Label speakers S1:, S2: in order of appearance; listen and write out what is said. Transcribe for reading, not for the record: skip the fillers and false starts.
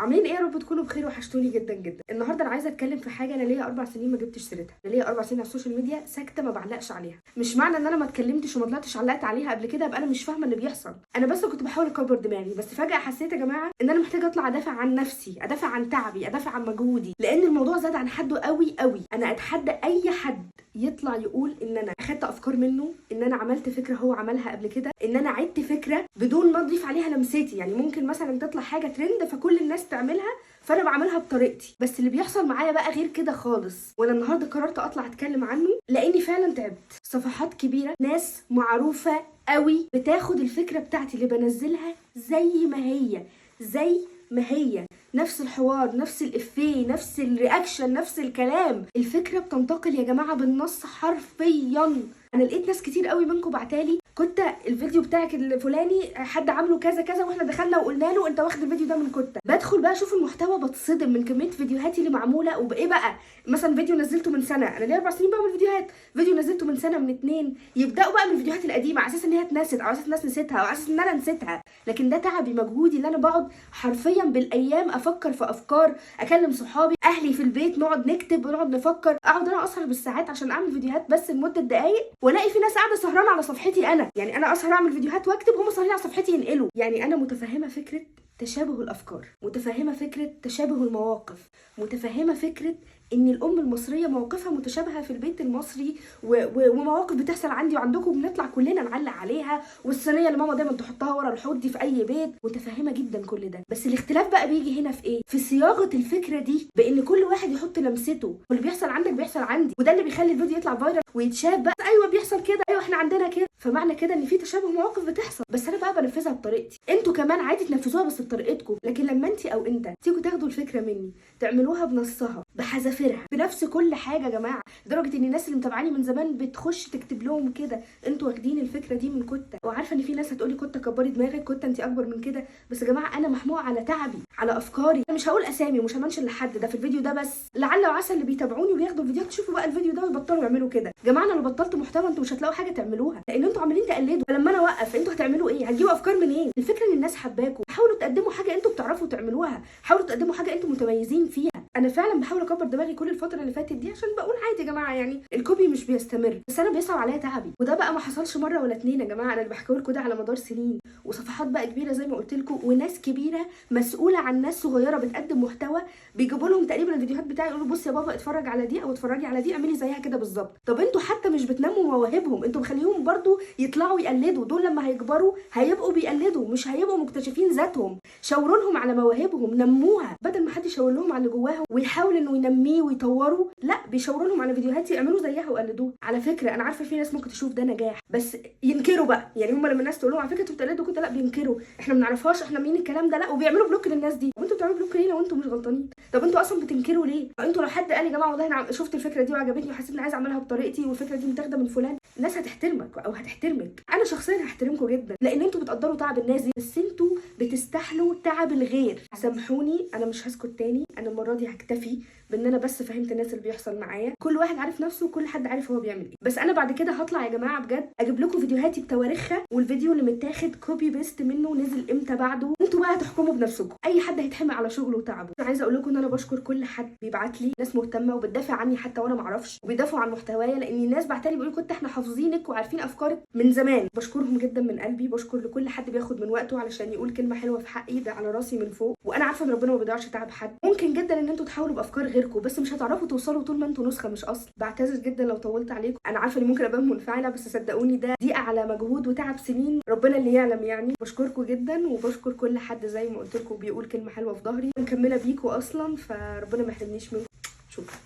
S1: عاملين ايه؟ يا رب تكونوا بخير، وحشتوني جدا جدا. النهارده انا عايزه اتكلم في حاجة انا ليا 4 سنين ما جبتش سيرتها. انا ليا 4 سنين على ال social media ساكته، ما بعلقش عليها. مش معنى ان انا ما اتكلمتش وما طلعتش علقت عليها قبل كده ابقى انا مش فاهمه اللي بيحصل. انا بس كنت بحاول اكبر دماغي، بس فجاة حسيت يا جماعة ان انا محتاجه اطلع ادافع عن نفسي، ادافع عن تعبي، ادافع عن مجهودي، لان الموضوع زاد عن حده قوي قوي. انا اتحدى اي حد يطلع يقول ان انا اخدت افكار منه، ان انا عملت فكرة هو عملها قبل كده، ان انا عدت فكرة بدون ما اضيف عليها لمستي. يعني ممكن مثلا تطلع حاجة ترند فكل الناس تعملها، فانا بعملها بطريقتي. بس اللي بيحصل معايا بقى غير كده خالص، وانا النهارده قررت اطلع اتكلم عنه لاني فعلا تعبت. صفحات كبيره، ناس معروفة قوي، بتاخد الفكرة بتاعتي اللي بنزلها زي ما هي، زي ما هي، نفس الحوار، نفس الافيه، نفس ال reaction، نفس الكلام. الفكرة بتنتقل يا جماعة بالنص حرفيا. انا لقيت ناس كتير قوي منكم بعتالي: كنت الفيديو بتاعك الفلاني حد عامله كذا كذا، واحنا دخلنا وقلنا له انت واخد الفيديو ده من كنت. بدخل بقى اشوف المحتوى بتصدم من كمية فيديوهاتي اللي معموله. وبايه بقى؟ مثلا فيديو نزلته من سنه، انا ليا 4 سنين بعمل فيديوهات، فيديو نزلته من سنه، من اتنين، يبداوا بقى من الفيديوهات القديمة على اساس ان هي اتنست، او على اساس الناس نسيتها، او على اساس ان انا نسيتها. لكن ده تعبي، مجهودي اللي انا بقعد حرفيا بالايام افكر في افكار، اكلم صحابي، اهلي في البيت، نقعد نكتب ونقعد نفكر، اقعد انا اسهر بالساعات عشان اعمل فيديوهات بس لمدة دقايق، والاقي في ناس قاعدة سهرانة على صفحتي انا. يعني انا اسهر اعمل فيديوهات واكتب، هم سهرانين على صفحتي ينقلوا. يعني انا متفهمه فكرة تشابه الافكار، متفهمه فكرة تشابه المواقف، متفهمه فكرة ان الام المصرية مواقفها متشابهة في البيت المصري، ومواقف بتحصل عندي وعندكم بنطلع كلنا نعلق عليها، والصينيه اللي ماما دايما تحطها ورا الحوض دي في اي بيت. متفهمه جدا كل ده، بس الاختلاف بقى بيجي هنا في ايه؟ في صياغة الفكرة دي، بان كل واحد يحط لمسته، واللي بيحصل عندك بيحصل عندي، وده اللي بيخلي الفيديو يطلع viral ويتشاف بقى. ايوه بيحصل كده، ايوه احنا عندنا كده. فمعنى كده ان في تشابه مواقف بتحصل، بس انا بقى بنفذها بطريقتي. انتوا كمان عادي تنفذوها بس بطريقتكم. لكن لما انت او انت تيجوا تاخدوا الفكرة مني تعملوها بنصها بحذافيرها بنفس كل حاجة يا جماعه، لدرجة ان الناس اللي متابعاني من زمان بتخش تكتب لهم كده: انتوا واخدين الفكرة دي من كوتا. وعارفه ان في ناس هتقولي: كوتا كبري دماغك، كوتا انت اكبر من كده. بس يا جماعة انا محموقه على تعبي، على افكاري. انا مش هقول اسامي ومش ه mention لحد ده في الفيديو ده، بس لعل وعسى اللي بيتابعوني وبياخدوا الفيديوهات تشوفوا بقى الفيديو ده ويبطلوا يعملوا كده. يا جماعة انا لو بطلت محتوى انتوا مش هتلاقوا حاجة تعملوها، لان انتوا عمالين تقلدوا. فلما انا اوقف انتوا هتعملوا ايه؟ هتجيبوا افكار منين؟ الفكرة ان الناس حباكوا، حاولوا تقدموا حاجة انتوا بتعرفوا تعملوها، حاولوا تقدموا حاجة انتوا متميزين فيها. انا فعلا بحاول اكبر دماغي كل الفترة اللي فاتت دي عشان بقول عادي يا جماعه، يعني ال copy مش بيستمر، بس انا بيصعب عليا تعبي. وده بقى ما حصلش مرة ولا اتنين يا جماعه، انا اللي بحكيه لكم ده على مدار سنين، وصفحات بقى كبيرة زي ما قلت لكم، وناس كبيرة مسؤولة عن ناس صغيرة بتقدم محتوى، بيجيبوا لهم تقريبا الفيديوهات بتاعي يقولوا: بص يا بابا اتفرج على دي او اتفرجي على دي، اعملي زيها كده بالظبط. طب انتوا حتى مش بتنموا مواهبهم، انتوا مخليهم برضو يطلعوا يقلدوا. دول لما هيكبروا هيبقوا بيقلدوا، مش هيبقوا مكتشفين ذاتهم. شاوروا لهم على مواهبهم، نموها، بدل ما حد يشاور لهم على اللي جواهم ويحاول انه ينميه ويطوره، لا بيشاوروا لهم على فيديوهات يعملوا زيها وقلدوها. على فكرة انا عارفه في ناس ممكن تشوف ده نجاح بس ينكروا بقى، يعني هم لما الناس تقول لهم على فكرة انتوا بتقلدوا كده، لا بينكروا: احنا ما نعرفهاش، احنا مين الكلام ده؟ لا، وبيعملوا block للناس دي. وانتوا بتعملوا block ليه لو انتوا مش غلطانين؟ طب انتوا اصلا بتنكروا ليه؟ انتوا لو حد قال يا جماعة والله انا شفت الفكرة دي وعجبتني وحسيت اني عايزه اعملها بطريقتي، والفكرة دي متاخده من فلان، الناس هتحترمك او هتحترمك. انا شخصيا هحترمكم جدا لان انتوا بتقدروا تعب الناس دي، بس انتوا بتستحلوا تعب الغير. سامحوني، انا مش هسكت تاني. انا المرة دي هكتفي بان انا بس فهمت الناس اللي بيحصل معايا. كل واحد عارف نفسه وكل حد عارف هو بيعمل ايه. بس انا بعد كده هطلع يا جماعة بجد اجيب لكم فيديوهاتي بتواريخها، والفيديو اللي متاخد copy paste منه نزل امتى بعده. انتوا بقى هتحكموا بنفسكم. اي حد هيتحمق على شغله وتعبه. انا عايزه اقول لكم ان انا بشكر كل حد بيبعت لي، ناس مهتمة وبتدافع عني حتى وانا ما اعرفش، وبيدافعوا عن محتوايا، لان الناس بعتلي بيقولوا كنت احنا حافظينك وعارفين افكارك من زمان. بشكرهم جدا من قلبي. بشكر لكل حد بياخد من وقته علشان يقول كلمة حلوة في حقي، ده على راسي من فوق. وانا عارفه ان ربنا ما بيضيعش تعب حد. ممكن جدا ان انتوا تحاولوا بافكار غيركم، بس مش هتعرفوا توصلوا طول ما انتوا نسخه مش اصل. بعتذر جدا لو طولت عليكم، انا عارفه اني ممكن ابان منفعله، بس صدقوني ده دي على مجهود وتعب سنين، ربنا اللي يعلم. يعني بشكركم جدا، وبشكر كل حد زي ما قلت لكم بيقول كلمة حلوة في ظهري. مكملة بيكم اصلا، فربنا ما يحرمنيش منكم. شكرا.